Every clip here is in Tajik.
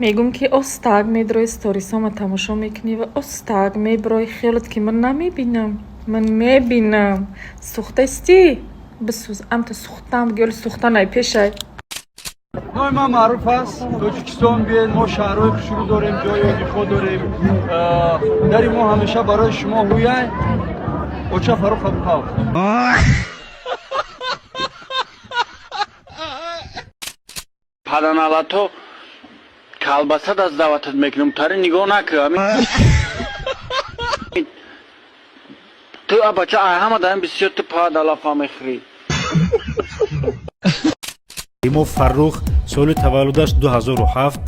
Мегӯм, ки остак медрои, сторисома тамошо мекунӣ ва остак меброи. Хиёлат ки ман намебинам, ман мебинам. Сӯхтаистӣ, бисӯз, амта сӯхтам, гӯли сӯхтанай пешай. Номи ман Маъруф аст. Тоҷикистон биед, мо шаҳрҳои хушрӯ дорем, ҷои ёдихо дорем. Дари мо ҳамеша барои шумо ҳуяй. Оча Фарух Абухав. Паданалато, калбаса даст даъватат мекунам, тари нигоҳ накӯ. Ту бача ҳама даҳам бисёр ту падалафа мехӯрӣ. Имо Фаррух, соли таваллудаш 2007,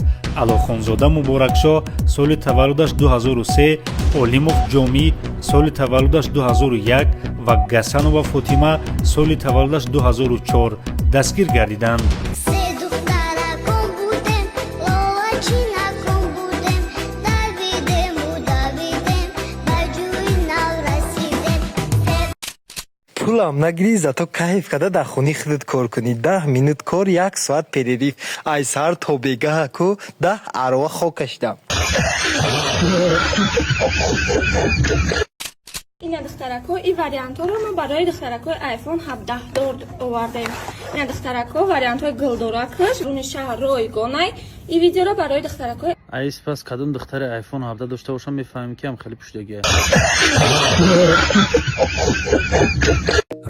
Алохонзода Муборакшоҳ, соли таваллудаш 2003, Олимов Ҷомӣ, соли таваллудаш 2001 ва Гасанова Фотима, соли таваллудаш 2004 дастгир гардиданд. Се духтаракон будем, лолачинакон будем, давидему, давидем, ба ҷӯи нав расидем. Пулам нагирӣ, зато кайф карда дар хонаи худат кор кунӣ. 10 минут кор, як соат перерыв. Ай саҳар то бегаҳа ку 10 арова хок кашидам. Ина, духтаракҳо, ин вариантҳоро мо барои духтаракҳои iPhone 17 дор овардем. Ина, духтаракҳо, вариантҳои гулдоракаш руни шаҳр ройгонай. Ин видеоро барои духтаракҳои Айс пас кадом духтари iPhone 17 дошта бошам, мефаҳмем, ки ҳам хеле пуштагия.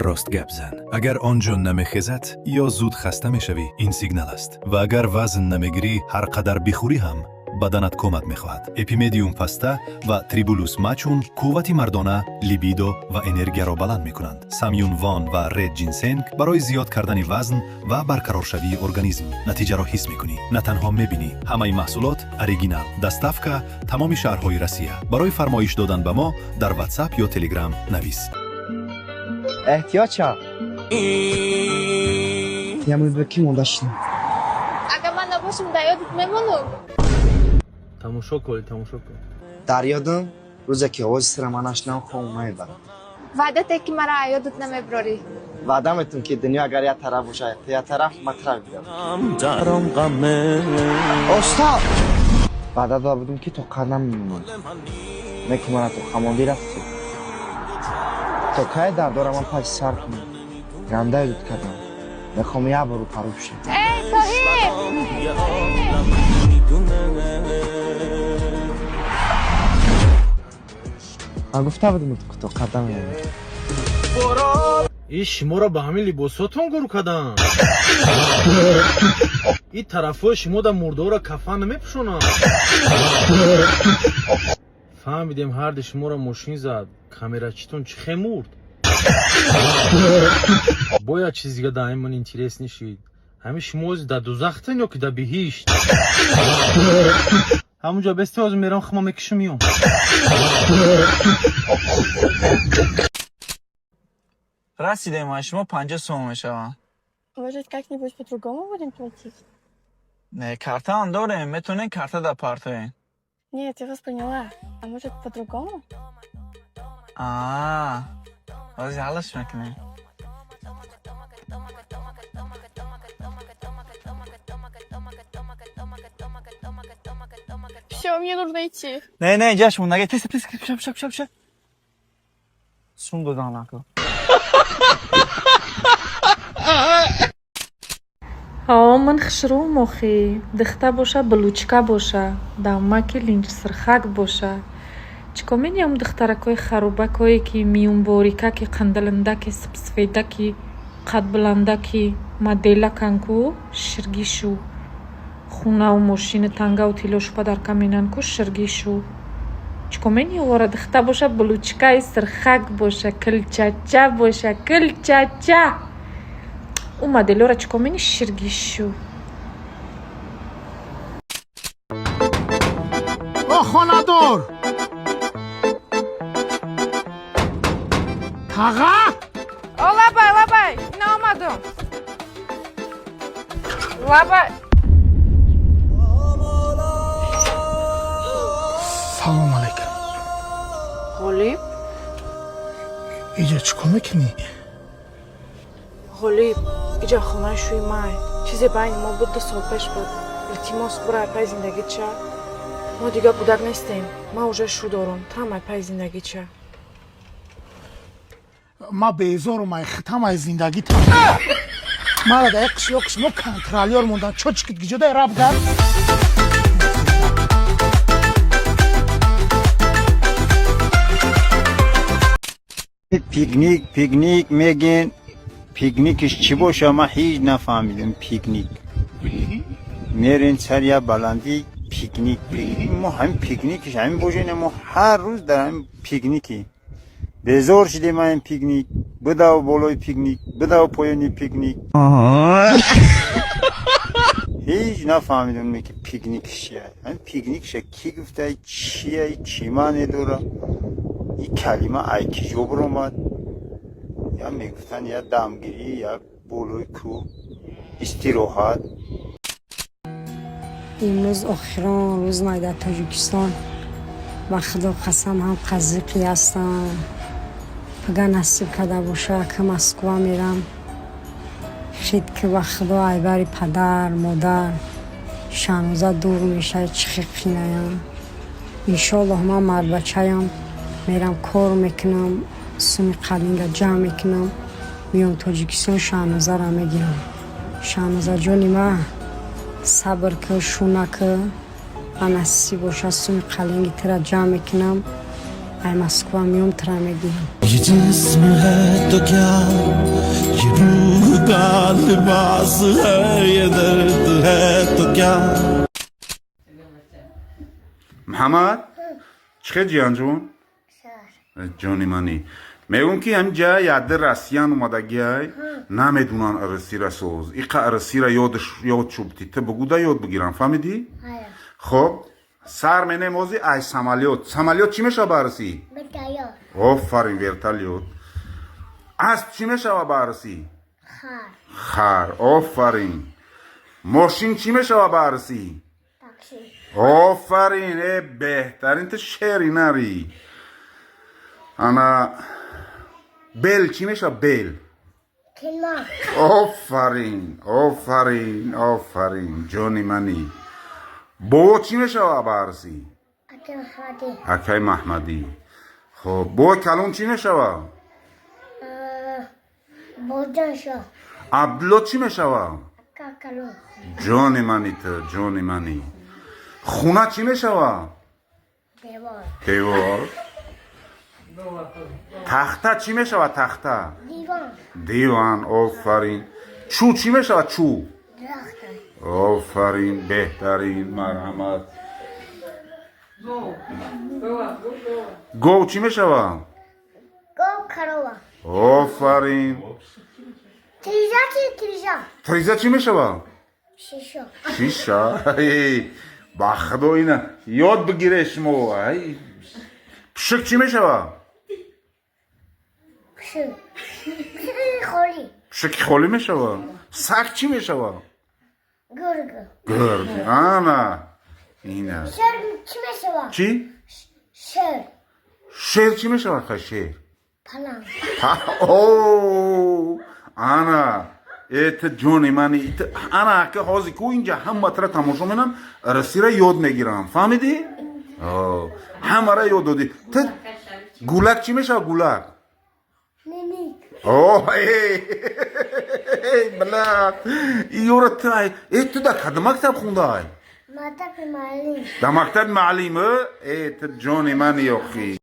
Рост гап зан. Агар он ҷо намехезад ё зуд хаста мешавӣ, ин сигнал аст. Ва агар вазн намегирӣ, ҳар қадар бихӯрӣ ҳам, баданат кӯмак мехоҳад. Эпимедиум паста ва Трибулус мачун қуввати мардона, либидо ва энергияро баланд мекунанд. Самюн вон ва ред ҷинсенг барои зиёд кардани вазн ва барқароршавии организм. Натиҷаро ҳис мекунӣ, на танҳо мебинӣ. Ҳамаи маҳсулот оригинал. Доставка тамоми шаҳрҳои Россия. Барои фармоиш додан ба мо дар WhatsApp ё Telegram навис. Эҳтиёт шав. Ямӯз ки монда шудам. Агар ман набошам, дар ёдат мемонам. Тамошо кунед, тамошо кун. Дар ёдам, рӯзе ки овози сира ман нашунавам, хобам намебарад. Ваъдате, ки маро аз ёдат намебарорӣ. Ваъда метум, ки дунё агар як тараф бошад, ту як тараф, ман тараф бидам. Остап, ваъда дода будум, ки тоқат намемонам, не ки мана то хамондӣ рафтӣ. То кай дардора ман паси сар кунам? Ганда ёдат кардам. Мехоҳам як бор рӯпарӯ бишам. Эй, Соҳиб! Ман гуфта будум, ки тоқат намемонам. Ин шуморо ба ҳамин либосотон гур карданд? Ин тарафҳои шумо да мурдаҳоро кафан намепӯшонанд. Фаҳмидем, ҳарди шуморо мошин зад. Камерачитон чӣ хе мурд? Бояд чиз дига дар ман интерес нишид. Ҳамин шумо ози дар дузахтен ё ки дар биҳишт? Ҳамунҷо бести, ҳозир мерам, хима мекишам, миём. Расидем, а шумо 50 сом мешаванд. Может, как-нибудь по-другому будем платить? Не, картаам дорем, метавонем карта да партоем. Нет, я вас поняла. А может, по-другому? А ҳозир ҳаллаш мекунем. Все, мне нужно идти. Не, не, инҷа шумондаги. Тез, тез, пиша, пиша, пиша, пиша. Сум додан наку. Ҳо, ман хушрӯм охи. Духта боша, булучка боша, дамаки линҷсирхак боша. Чӣ кор мениям, духтаракҳои харубакое, ки миюнборикаки, қандалиндаки, сипсфедаки, қадбуландаки, моделакан ку, ширгишу. Хунаву мошину тангаву тиллошу падарка менан ку, ширгишу. Чӣ кор мениёвора, духта боша, булучкаи сирхак боша, килчача боша, килчача. Ӯ моделҳоро чӣ кор мени, ширгишу? О, хонадор таға! О, лабай, лабай, ина омадум. Лабай. Салом алейкум. Ғолиб. Иҷа чӣ кор мекунӣ? Ғолиб, иҷа хонаи шӯи май. Чизе байни мо буд, 2 сол пеш буд. Илтимос, бура, ай пай зиндагит ша. Мо дигар кӯдак нестем. Ман уже шу дорам, туам ай пай зиндагит ша. Ма безорум ай хитам, ай зиндагитам. Мара да як қишлоқ шумо контролёр мондан. Чочкит гиҷодай раб гар. Пикник, пикник мегин, пикникиш чӣ боша, ман ҳеҷ нафаҳмидам. Пикник мерен сар я баландӣ, пикник, пикник. Мо ҳамин пикникиш ҳамин боша, мо ҳар рӯз дар ҳамин пикники безор шудем. Ҳамин пикник бидав, болои пикник бидав, поёни пикник. Ҳеҷ нафаҳмидам, ки пикникиш чия. Ҳамин пикникша кӣ гуфтай, чия, чӣ маъне дора ин калима, ай киҷо биромад? Я мегуфтанд, я дамгирӣ, я болои кӯҳ истироҳат. Имрӯз охирон рӯз май дар Тоҷикистон. Ба Худо қасам, ҳам қазиқӣ ҳастам. Агар насиб карда боша, ка Москва мерам. Хит ки, ба Худо, айбари падар модар Шаҳноза дур мешавад, чӣ хел қинаям. Иншоаллоҳ, ман мардбачаям, мерам, кор мекунам, суми қалинга ҷамъ мекунам, меом Тоҷикистон, Шаҳнозаро мегирам. Шаҳнозаҷони ма, сабр ки, шу накӣ, ба насиб боша, суми қалинги тура ҷамъ мекунам, ай Москва меом, тура мегирам. ये जिस्म है तो क्या, ये रूह का लिबास है, ये दर्द है तो क्या। Муҳаммад, чӣ хел, ҷиянҷон, ҷони мани? Мегӯм, ки ҳамин ҷа яде россиян омадагиай, намедунан арасира соз. Иқа арасира ёд шубти, ту бугуда, ёд бигирам, фаҳмидӣ? Хоб, сар менем ози ай самолёт. Самолёт чӣ мешава ба арасӣ? Офарин, вертолёт. Асп чӣ мешава ба арасӣ? Хар, офарин. Мошин чӣ мешава ба арасӣ? Офарин, э, беҳтарин, ту шери нари. Ана бел чӣ мешава, бел? Офарин, офарин, офарин, ҷони мани. Бобо чӣ мешава ба арасӣ? Акаи Маҳмадӣ. Хоб, бобои калон чӣ мешава? Абдулло чӣ мешава? Ҷони мани ту, ҷони мани. Хуна чӣ мешава? Девор. Тахта чӣ мешава, тахта? Диван, офарин. Чӯ чӣ мешава, чӯ? Офарин, беҳтарин, марҳамат. Гов чӣ мешава? Офарин. Триза чӣ мешава? Шиша. Ба Худо, ина ёд бигире шумо. Пушик чӣ мешава? Пушики холӣ мешава. Саг чӣ мешава? Гург, ана ина. Чӣ? Шер чӣ мешава, ха, шер? О, ана э, ту ҷони мани. Ана ака, ҳозир ку инҷа ҳама тра тамошо менам, расира ёд мегирам, фаҳмидӣ? Ҳамара ёд додӣ ту. Гулак чӣ мешава, гулак? О, блядь, ёра ту, э, ту дар кадом мактаб хундай? Дар мактаби маълим. Э, ту ҷони мани, охи.